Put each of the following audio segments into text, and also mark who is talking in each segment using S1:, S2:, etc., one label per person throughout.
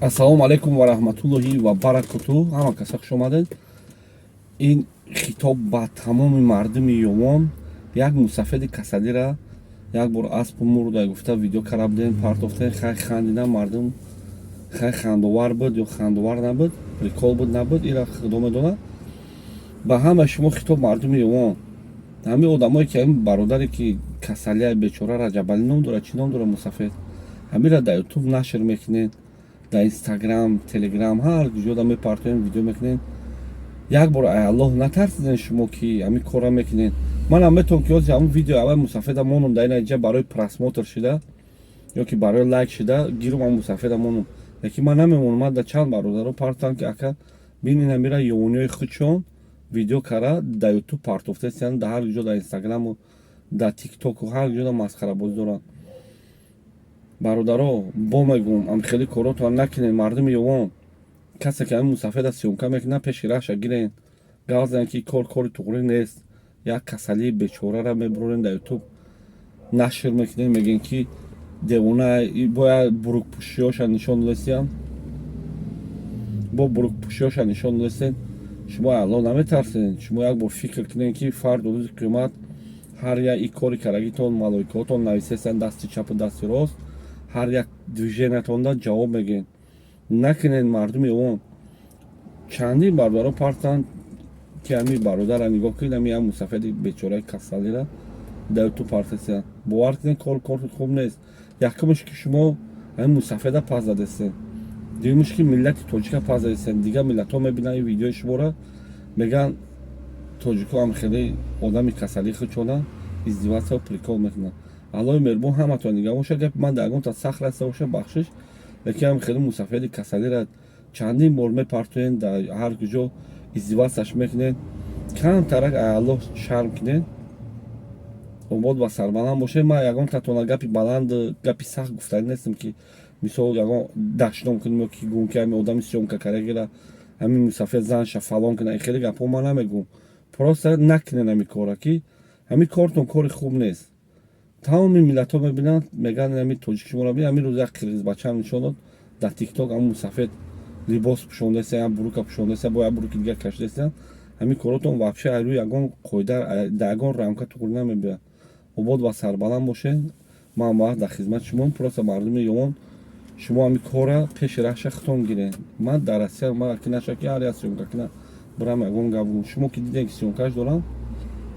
S1: Ассалому алайкум ва раҳматуллоҳи ва баракоту. Ҳама каса хуш омадед. Ин хитоб ба тамоми мардуми Ёвон. Як мусафеди касалира як бор аспу мурда гуфта видео кара будем, партофтем, хай хандидан мардум. Хай, хандовар буд ё хандовар набуд, прикол буд, набуд, ира худо медонад. Ба ҳама шумо хитоб, мардуми Ёвон. Ҳамин одамое ки ҳамин бародаре ки касалия бечора, Раҷабалӣ ном дорад, чӣ ном дорад, мусафед, ҳамира дар Ютуб нашр мекунед, дар Инстаграм, Телеграм, ҳар ҷода мепартоем, видео мекунед. Як бор ай Аллоҳ натарсиден шумо, ки ҳамин корра мекунед? Манам метавон ки ҳозир ҳамин видео аввал мусафеда монум дар ин ҷа, барои просмотр шида ё ки барои лайк шида гирум, ҳам мусафеда монум, лекин ман намемонам. Ман да чанд бародаро партам, ки ака, бинин, ҳамира ёвониҳои худшон видео кара дар Ютуб партофтесиян, дар ҳар ҷо, дар Инстаграму дар Тиктоку ҳар ҷода масхарабозӣ доранд. Бародаро, бо мегӯм, ам хеле коротон накунед. Мардуми Ёвон, касе ки ҳамин мусафеда съёмка мекунад, пеши раҳша гирен, гап занед, ки кор кори туғрӣ нест. Як касалии бечорара мебурорем, дар Ютуб нашр мекунем, мегӯем, ки девона, бояд бурукпӯшиёша нишон додестиям, бо бурукпӯшиёша нишон додестем. Шумо Аллоҳ наметарсед? Шумо як бор фикр кунед, ки фардо, рӯзи қиёмат, ҳар як и кори карагитон малоикаотон нависестанд дасти чапу дасти рост, ҳар як движениятонда ҷавоб мегӯед. Накунед, мардуми Ёвон. Чандин бародаро партанд, ки ҳамин бародарра нигоҳ кунед, ҳамин як мусафеди бечораи касалира дар Ютуб партесиянд. Бовар кунед, кор кори хуб нест. Якумш, ки шумо ҳамин мусафеда пас задестед, дуюмш, ки миллати тоҷика пас задестед. Дигар миллатҳо мебинанд ин видеои шуморо, мегӯянд, тоҷико ҳам хеле одами касалии худшона издеваться, прикол мекунанд. Аллоҳи меҳрубон ҳаматон нигаҳ боша. Гапи ман дар ягонта сахт раста боша, бахшиш, лекин ҳам хеле мусафеди касалира чандин бор мепартоен, дар ҳар куҷо издеваться ш мекунед. Камтарак Аллоҳ шарм кунед. Обод ва сарбаланд бошед. Ман ягон татона гапи баланд, гапи сахт гуфтанӣ нестам, ки мисол ягон дашном кунем ё ки гӯм, ки ҳамин одами съёмка карагира, ҳамин мусафед занша фалон кунад. Хеле гапҳо ман намегӯм. Просто накунед ҳамин кора, ки ҳамин кортон кори хуб нест. Тамоми миллатҳо мебинанд, мегӯянд, ҳамин тоҷик шуморо бин. Ҳамин рӯз як қирғизбачаам нишон дод дар Тикток, ҳамин мусафед либос пӯшондаеста, як бурука пӯшондаеста, бо як буруки дигар кашидаеста. Ҳамин коротон вообще рӯи ягон қоида, дар ягон рамка туғри намебиёяд. Обод ва сарбаланд бошед. Ман вақт дар хизмати шумом. Просто, мардуми Ёвон, шумо ҳамин кора пеши раҳша худтон гиред. Ман дар Россия ман ки наша, ки ҳар як съёмка кина бирам, ягон гап гӯм. Шумо ки дидем, ки съёмкаш дорам,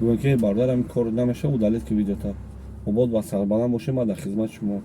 S1: гӯем, ки бародар, ҳамин кор намешава, удалить ки видеота. Обод ва сарбаланд бошед. Ман дар хизмати шумо.